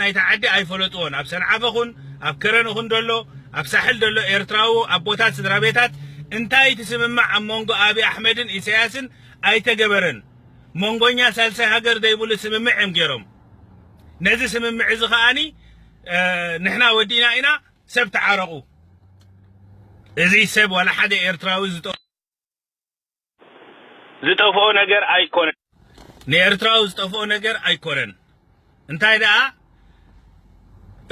ናይታ ዓዲ ኣይፈለጥዎን። ኣብ ሰንዓፈ ኹን ኣብ ከረን ኹን ደሎ ኣብ ሳሕል ደሎ ኤርትራዊ ኣቦታት ስድራ ቤታት እንታይ እቲ ስምምዕ ኣብ መንጎ ኣብይ ኣሕመድን ኢሳያስን ኣይተገበረን። መንጎኛ ሳልሳይ ሃገር ዘይብሉ ስምምዕ እዮም ገይሮም። ነዚ ስምምዕ እዚ ከኣኒ ንሕና ወዲና ኢና፣ ሰብ ተዓረቑ። እዚ ሰብ ዋላ ሓደ ኤርትራዊ ዝጠ- ዝጠፍኦ ነገር ኣይኮነን። ንኤርትራዊ ዝጠፍኦ ነገር ኣይኮነን። እንታይ ደኣ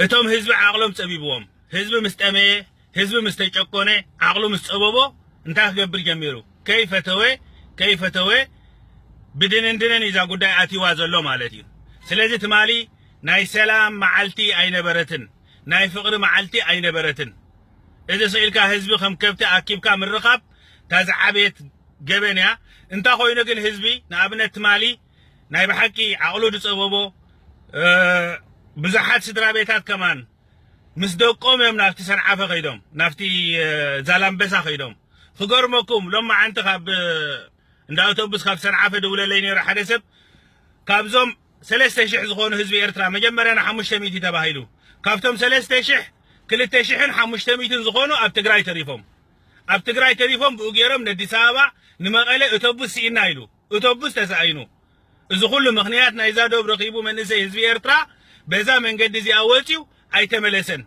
እቶም ህዝቢ ዓቕሎም ጸቢብዎም፣ ህዝቢ ምስ ጠመየ፣ ህዝቢ ምስ ተጨቆነ፣ ዓቕሉ ምስ ጸበቦ እንታይ ክገብር ጀሚሩ? ከይፈተወ ከይፈተወ ብድንንድንን እዛ ጉዳይ ኣትይዋ ዘሎ ማለት እዩ። ስለዚ ትማሊ ናይ ሰላም መዓልቲ ኣይነበረትን፣ ናይ ፍቕሪ መዓልቲ ኣይነበረትን። እዚ ስኢልካ ህዝቢ ከም ከብቲ ኣኪብካ ምርኻብ እታ ዝዓበየት ገበን እያ። እንተ ኾይኑ ግን ህዝቢ ንኣብነት ትማሊ ናይ ብሓቂ ዓቕሉ ዝጸበቦ ብዙሓት ስድራ ቤታት ከማን ምስ ደቆም እዮም ናብቲ ሰንዓፈ ከይዶም ናብቲ ዛላምበሳ ከይዶም። ክገርመኩም ሎም መዓንቲ ካብ እንዳ ኣውቶቡስ ካብ ሰንዓፈ ደውለለይ ነይሩ ሓደ ሰብ። ካብዞም ሰለስተ ሽሕ ዝኾኑ ህዝቢ ኤርትራ መጀመርያ ንሓሙሽተ ሚእቲ ተባሂሉ፣ ካብቶም ሰለስተ ሽሕ ክልተ ሽሕን ሓሙሽተ ሚእትን ዝኾኑ ኣብ ትግራይ ተሪፎም። ኣብ ትግራይ ተሪፎም ብኡ ገይሮም ነዲስ ኣበባ ንመቐለ እቶቡስ ስኢና ኢሉ እቶቡስ ተሳኢኑ። እዚ ኩሉ ምኽንያት ናይዛ ዶብ ረኺቡ መንእሰይ ህዝቢ ኤርትራ በዛ መንገዲ እዚኣ ወፂኡ ኣይተመለሰን።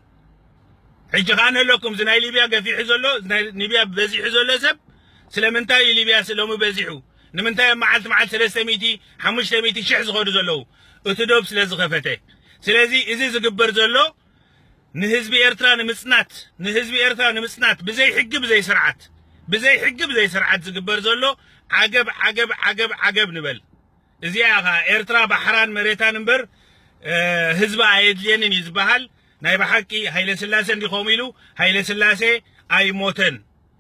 ሕጂ ከኣ ንህለኩም እዚ ናይ ሊብያ ገፊሑ ዘሎ ናይ ሊብያ በዚሑ ዘሎ ሰብ ስለምንታይ እዩ ሊብያ ሎሚ በዚሑ? ንምንታይ ኣብ መዓልቲ መዓልቲ ሰለስተ ሚእቲ ሓሙሽተ ሚእቲ ሽሕ ዝኸዱ ዘለዉ? እቲ ዶብ ስለ ዝኸፈተ። ስለዚ እዚ ዝግበር ዘሎ ንህዝቢ ኤርትራ ንምጽናት ንህዝቢ ኤርትራ ንምጽናት ብዘይ ሕጊ ብዘይ ስርዓት ብዘይ ሕጊ ብዘይ ስርዓት ዝግበር ዘሎ ዓገብ ዓገብ ዓገብ ዓገብ ንበል። እዚኣ ኢኻ ኤርትራ ባሕራን መሬታን እምበር ህዝባ ኣየድልየንን እዩ ዝበሃል። ናይ ብሓቂ ሃይለ ስላሴ እንዲኸም ኢሉ ሃይለ ስላሴ ኣይሞተን።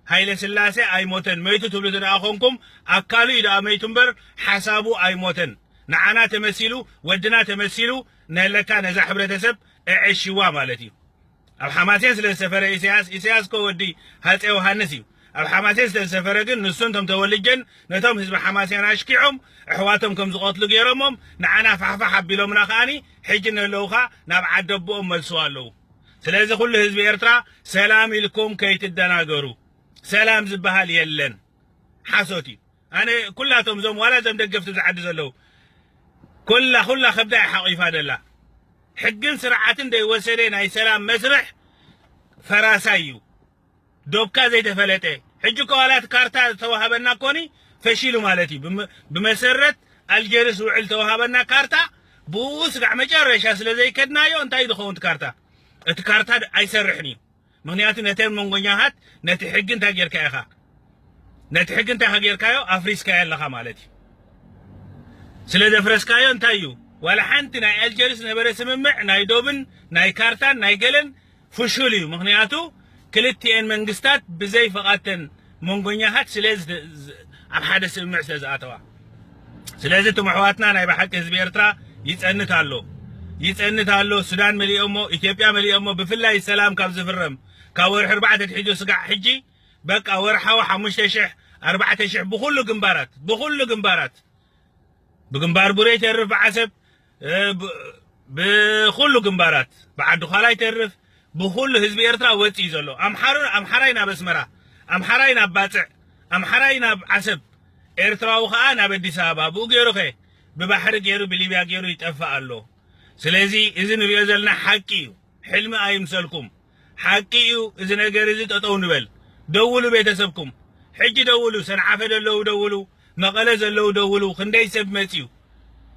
ሃይለ ስላሴ ኣይሞተን። መይቱ ትብሉ ደኣ ኾንኩም ኣካሉ እዩ ደኣ መይቱ እምበር ሓሳቡ ኣይሞተን። ንዓና ተመሲሉ ወድና ተመሲሉ ነለካ ነዛ ሕብረተሰብ እዕሽዋ ማለት እዩ። ኣብ ሓማሴን ስለ ዝሰፈረ ኢሳያስ ኢሳያስ ኮ ወዲ ሃፀ ዮሃንስ እዩ። ኣብ ሓማሴን ስለ ዝሰፈረ ግን ንሱ እንቶም ተወልጀን ነቶም ህዝቢ ሓማሴን ኣሽኪዖም ኣሕዋቶም ከም ዝቐትሉ ገይሮሞም ንዓና ፋሕፋሕ ኣቢሎምና ከኣኒ ሕጂ ነለውኻ ናብ ዓደቦኦም መልስዋ ኣለዉ። ስለዚ ኩሉ ህዝቢ ኤርትራ ሰላም ኢልኩም ከይትደናገሩ። ሰላም ዝበሃል የለን። ሓሶት እዩ። ኣነ ኩላቶም እዞም ዋላ እዞም ደገፍቲ ዝዓዲ ዘለዉ ኩላ ኩላ ከብዳ ሓቂፋ ደላ ሕግን ስርዓትን ደይወሰደ ናይ ሰላም መስርሕ ፈራሳይ እዩ። ዶብካ ዘይተፈለጠ ሕጂ እኮ ዋላ እቲ ካርታ ዝተዋሃበና ኮኒ ፈሺሉ ማለት እዩ። ብመሰረት ኣልጀርስ ውዕል ተዋሃበና ካርታ ብኡ ስጋዕ መጨረሻ ስለ ዘይከድናዮ እንታይ ዝኸውን እቲ ካርታ እቲ ካርታ ኣይሰርሕን እዩ። ምክንያቱ ነተን መንጎኛታት ነቲ ሕጊ እንታይ ጌርካ ኢኻ ነቲ ሕጊ እንታይ ጌርካዮ ኣፍሪስካዮ ኣለኻ ማለት እዩ። ስለ ዘፍረስካዮ እንታይ እዩ ዋላ ሓንቲ ናይ ኣልጀርስ ነበረ ስምምዕ ናይ ዶብን ናይ ካርታን ናይ ገለን ፍሹል እዩ። ምክንያቱ ክልቲኤን መንግስታት ብዘይ ፈቓድተን መንጎኛታት ስለ ኣብ ሓደ ስምምዕ ስለ ዝኣተዋ ስለዚ እቶም ኣሕዋትና ናይ ብሓቂ ህዝቢ ኤርትራ ይጸንት ኣሎ ይጸንት ኣሎ። ሱዳን መሊኦሞ ኢትዮጵያ መሊኦሞ ብፍላይ ሰላም ካብ ዝፍረም ካብ ወርሒ ኣርባዕተ ትሒዙ ስጋዕ ሕጂ በቃ ወርሓዊ ሓሙሽተ ሽሕ ኣርባዕተ ሽሕ ብኩሉ ግንባራት ብኩሉ ግንባራት ብግንባር ቡሬ ይተርፍ ብዓሰብ ብኩሉ ግንባራት ብዓዲ ዃላ ይተርፍ ብኩሉ ህዝቢ ኤርትራ ወፂ እዩ ዘሎ። ኣምሓሩ ኣምሓራይ ናብ ኣስመራ ኣምሓራይ ናብ ባፅዕ ኣምሓራይ ናብ ዓሰብ ኤርትራዊ ከዓ ናብ ኣዲስ ኣበባ ብኡ ገይሩ ከ ብባሕሪ ገይሩ ብሊብያ ገይሩ ይጠፍእ ኣሎ። ስለዚ እዚ ንሪኦ ዘለና ሓቂ እዩ። ሕልሚ ኣይምሰልኩም። ሓቂ እዩ እዚ ነገር እዚ ጠጠው ንበል። ደውሉ ቤተሰብኩም። ሕጂ ደውሉ ሰንዓፈ ዘለዉ ደውሉ መቐለ ዘለዉ ደውሉ ክንደይ ሰብ መፅዩ።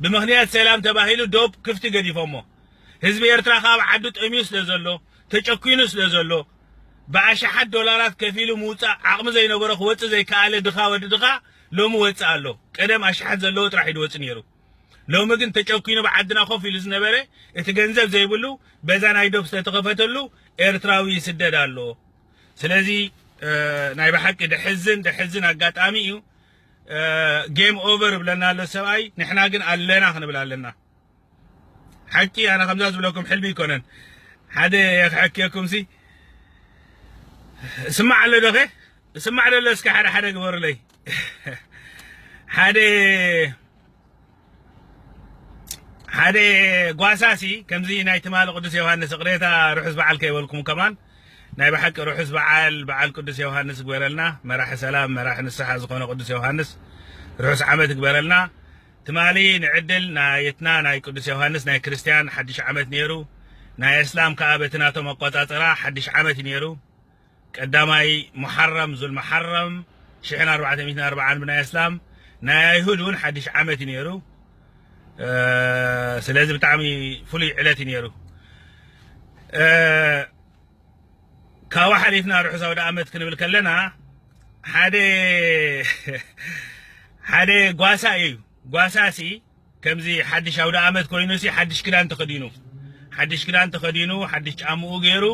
ብምኽንያት ሰላም ተባሂሉ ዶብ ክፍቲ ገዲፎሞ። ህዝቢ ኤርትራ ካብ ዓዱ ጠምዩ ስለ ዘሎ ተጨኲኑ ስለ ዘሎ ብኣሽሓት ዶላራት ከፊሉ ምውፃእ ዓቕሚ ዘይነበሮ ክወፅእ ዘይከኣለ ድኻ ወዲ ድኻ ሎሚ ወፅእ ኣሎ። ቀደም ኣሽሓት ዘለዎ ጥራሕ እዩ ድወፅእ ነይሩ። ሎሚ ግን ተጨኲኑ ብዓድና ኮፍ ኢሉ ዝነበረ እቲ ገንዘብ ዘይብሉ በዛ ናይ ዶብ ዝተተኸፈተሉ ኤርትራዊ ይስደድ ኣሎ። ስለዚ ናይ ብሓቂ ደሕዝን ደሕዝን ኣጋጣሚ እዩ። ጌም ኦቨር ብለና ኣሎ ሰብኣይ፣ ንሕና ግን ኣለና ክንብል ኣለና። ሓቂ ኣነ ከምዛ ዝብለኩም ሕልሚ ይኮነን። ሓደ የክሐክየኩም ሲ ስማዕ ኣሎ ዶኸ ስማዕ ደሎ እስከ ሓደ ሓደ ግበሩለይ ሓደ ሓደ ጓሳሲ ከምዚ ናይ ትማሊ ቅዱስ ዮሃንስ፣ ቅሬታ፣ ርሑስ በዓል ከይበልኩም ከማን፣ ናይ ብሓቂ ርሑስ በዓል፣ በዓል ቅዱስ ዮሃንስ ግበረልና፣ መራሒ ሰላም፣ መራሒ ንስሓ ዝኾነ ቅዱስ ዮሃንስ ርሑስ ዓመት ግበረልና። ትማሊ ንዕድል ናየትና ናይ ቅዱስ ዮሃንስ ናይ ክርስትያን ሓድሽ ዓመት ነይሩ፣ ናይ እስላም ከኣ በቲ ናቶም ኣቆጻጽራ ሓድሽ ዓመት እዩ ነይሩ። ቀዳማይ ሙሓረም፣ ዙል መሓረም፣ ሽሕን ኣርባዕተ ሚእትን ኣርባዓን ብናይ እስላም፣ ናይ ኣይሁድ እውን ሓድሽ ዓመት እዩ ነይሩ። ስለዚ ብጣዕሚ ፍሉይ ዕለት እዩ ነይሩ። ካብኡ ሓሊፍና ርሑስ ኣውደ ኣመት ክንብል ከለና ሓደ ሓደ ጓሳ እዩ። ጓሳሲ ከምዚ ሓድሽ ኣውደ ኣመት ኮይኑሲ ሓድሽ ክዳን ተኸዲኑ፣ ሓድሽ ክዳን ተኸዲኑ፣ ሓድሽ ጫምኡ ገይሩ፣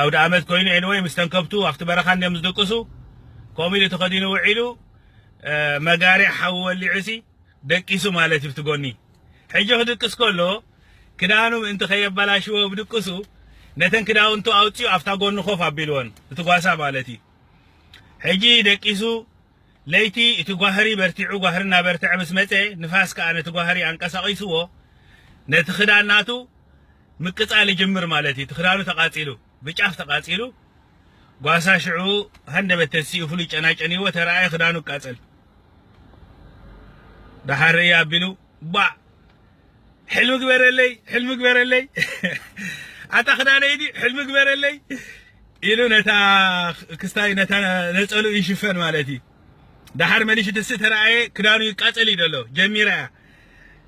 ኣውደ ኣመት ኮይኑ፣ ኤንወይ ምስ ተንከብቱ ኣብቲ በረኻ እንዲዮም ዝድቅሱ፣ ከምኡ ኢሉ ተኸዲኑ ውዒሉ፣ መጋርያ ሓዊ ወሊዑሲ ደቂሱ ማለት እዩ። ብቲ ጎኒ ሕጂ ክድቅስ ከሎ ክዳኑ ምእንቲ ከየበላሽዎ ብድቅሱ ነተን ክዳውንቱ ኣውፂኡ ኣብታ ጎኒ ኮፍ ኣቢልወን፣ እቲ ጓሳ ማለት እዩ። ሕጂ ደቂሱ ለይቲ እቲ ጓህሪ በርቲዑ፣ ጓህሪ እናበርትዐ ምስ መፀ፣ ንፋስ ከዓ ነቲ ጓህሪ ኣንቀሳቒስዎ፣ ነቲ ክዳን ናቱ ምቅፃል ይጅምር ማለት እዩ። እቲ ክዳኑ ተቓፂሉ፣ ብጫፍ ተቓፂሉ፣ ጓሳ ሽዑ ሃንደበት ተሲኡ ፍሉይ ጨናጨንዎ ተረኣየ፣ ክዳኑ ይቃፀል። ደሓር ርእየ ኣቢሉ፣ "ባዕ! ሕልሚ ግበረለይ፣ ሕልሚ ግበረለይ! ኣታ ክዳነይ ዲ ሕልሚ ግበረለይ!" ኢሉ ነታ ክስታይ፣ ነታ ነፀሉ ይሽፈን ማለት እዩ። ደሓር መሊሹ ትስእ ተረኣየ፣ ክዳኑ ይቃፀል እዩ ዘሎ፣ ጀሚራ እያ።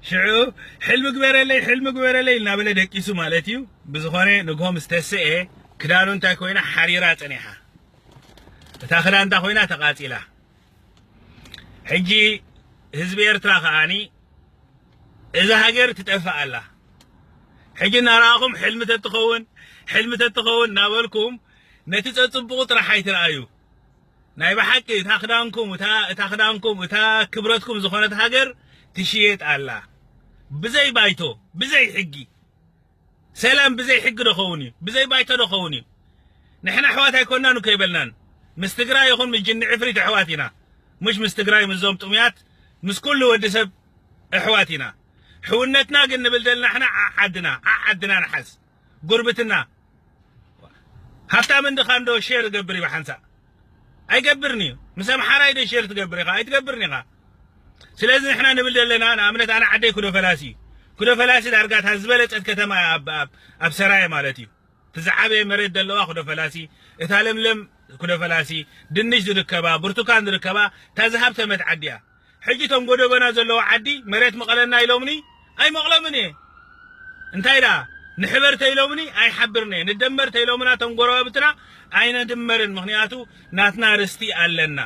ሽዑ፣ "ሕልሚ ግበረለይ፣ ሕልሚ ግበረለይ" እናበለ ደቂሱ ማለት እዩ። ብዝኾነ ንግሆ ምስ ተስኤ፣ ክዳኑ እንታይ ኮይና? ሓሪራ ጸኒሓ። እታ ክዳን እንታይ ኮይና? ተቃጺላ። ሕጂ ህዝቢ ኤርትራ ከኣኒ እዛ ሃገር ትጠፍእ ኣላ። ሕጂ እናረኣኹም ሕልሚ ተትኸውን፣ ሕልሚ ተትኸውን እናበልኩም ነቲ ጸጽብቑ ጥራሕ ኣይትረኣዩ። ናይ ብሓቂ እታ ክዳንኩም፣ እታ፣ እታ ክዳንኩም፣ እታ ክብረትኩም ዝኾነት ሃገር ትሽየጥ ኣላ። ብዘይ ባይቶ፣ ብዘይ ሕጊ። ሰላም ብዘይ ሕጊ ዶ ኸውን እዩ? ብዘይ ባይቶ ዶ ኸውን እዩ? ንሕና ኣሕዋት ኣይኮንናን እኮ ይበልናን። ምስ ትግራይ ይኹን ምስ ጅኒ ዕፍሪት ኣሕዋት ኢና። ምሽ ምስ ትግራይ፣ ምስዞም ጥሙያት፣ ምስ ኩሉ ወዲ ሰብ ኣሕዋት ኢና። ሕውነትና ግን ንብል ዘለና ንሕና ዓዓድና፣ ዓዓድና ንሓዝ። ጉርብትና። ሃብታም እንድኻ እንዶ ሼር ገብር እዩ ብሓንሳእ። ኣይገብርን እዩ። ምስ ኣምሓራይ ዶ ሼር ትገብር ኢኻ? ኣይትገብርን ኢኻ። ስለዚ ንሕና ንብል ዘለና፣ ንኣብነት ኣነ ዓደይ ኩዶ ፈላሲ እዩ። ኩዶ ፈላሲ ዳርጋ እታ ዝበለጸት ከተማ እያ ኣብ፣ ኣብ፣ ኣብ ሰራየ ማለት እዩ። እቲ ዝዓበየ መሬት ዘለዋ ኩዶ ፈላሲ፣ እታ ለምለም ኩዶ ፈላሲ፣ ድንሽ ዝርከባ፣ ብርቱካን ዝርከባ፣ እታ ዝሃብተመት ዓዲ እያ። ሕጂ እቶም ጎደቦና ዘለዉ ዓዲ መሬት ምቐለና ኢሎምኒ ኣይመቕሎምን እየ። እንታይ ደኣ ንሕበር ተኢሎምኒ ኣይሓብርን እየ። ንደመር ተኢሎምና እቶም ጎረባብትና ኣይነድመርን፣ ምኽንያቱ ናትና ርስቲ ኣለና።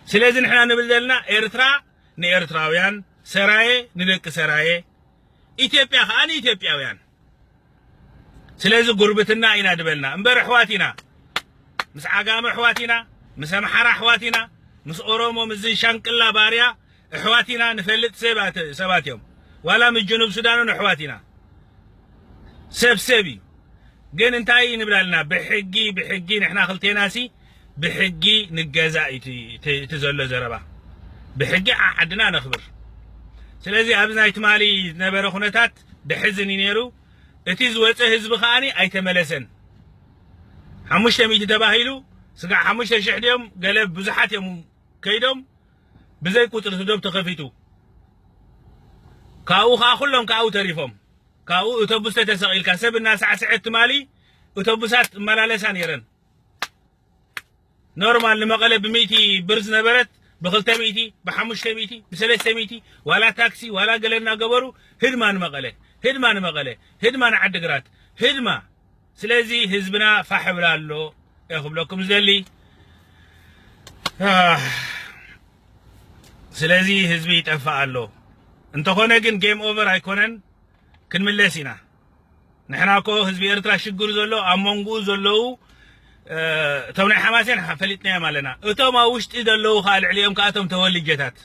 ስለዚ ንሕና ንብል ዘለና ኤርትራ ንኤርትራውያን፣ ሰራየ ንደቂ ሰራየ፣ ኢትዮጵያ ከኣ ንኢትዮጵያውያን። ስለዚ ጉርብትና ኢና ድበልና እምበር ኣሕዋት ኢና። ምስ ዓጋመ ኣሕዋት ኢና፣ ምስ ኣምሓራ ኣሕዋት ኢና፣ ምስ ኦሮሞ፣ ምስ ሻንቅላ ባርያ ኣሕዋት ኢና። ንፈልጥ ሰባት፣ ሰባት እዮም። ዋላ ምስ ጅኑብ ሱዳንን ኣሕዋት ኢና። ሰብ ሰብ እዩ። ግን እንታይ ንብላልና? ብሕጊ፣ ብሕጊ ንሕና ክልቴናሲ ብሕጊ ንገዛእ እዩ እቲ፣ እቲ፣ እቲ ዘሎ ዘረባ። ብሕጊ ዓ-፣ ዓድና ነኽብር። ስለዚ ኣብዚ ናይ ትማሊ ዝነበረ ኩነታት ደሕዝን እዩ ነይሩ። እቲ ዝወፀ ህዝቢ ከኣኒ ኣይተመለሰን። ሓሙሽተ ሚእቲ ተባሂሉ፣ ስጋዕ ሓሙሽተ ሽሕ ድዮም ገለ ብዙሓት እዮም ከይዶም፣ ብዘይ ቁፅሪ እቲ ዶብ ተኸፊቱ። ካብኡ ከዓ ኩሎም ካብኡ ተሪፎም። ካብኡ እቶቡስ ተተሰቒልካ ሰብ እናሳዕስዐት ትማሊ እቶቡሳት እመላለሳ ነይረን። ኖርማል ንመቐለ ብሚእቲ ብር ዝነበረት ብኽልተ ሚእቲ፣ ብሓሙሽተ ሚእቲ፣ ብሰለስተ ሚእቲ፣ ዋላ ታክሲ፣ ዋላ ገለ እናገበሩ ህድማ ንመቐለ፣ ህድማ ንመቐለ፣ ህድማ ንዓድግራት፣ ህድማ። ስለዚ ህዝብና ፋሕ ብላ ኣሎ እየ ክብለኩም ዝደሊ። ኣህ፣ ስለዚ ህዝቢ ይጠፍእ ኣሎ። እንተኾነ ግን ጌም ኦቨር ኣይኮነን፣ ክንምለስ ኢና። ንሕና እኮ ህዝቢ ኤርትራ ሽግሩ ዘሎ ኣብ መንጎኡ ዘለዉ፣ እ፣ እቶም ናይ ሓማሴን ሓ-፣ ፈሊጥናዮም ኣለና። እቶም ኣብ ውሽጢ ዘለዉ ከኣ ልዕሊኦም ከኣ እቶም ተወልጀታት።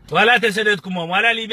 ዋላ ተሰደድኩሞም፣ ዋላ ሊብያ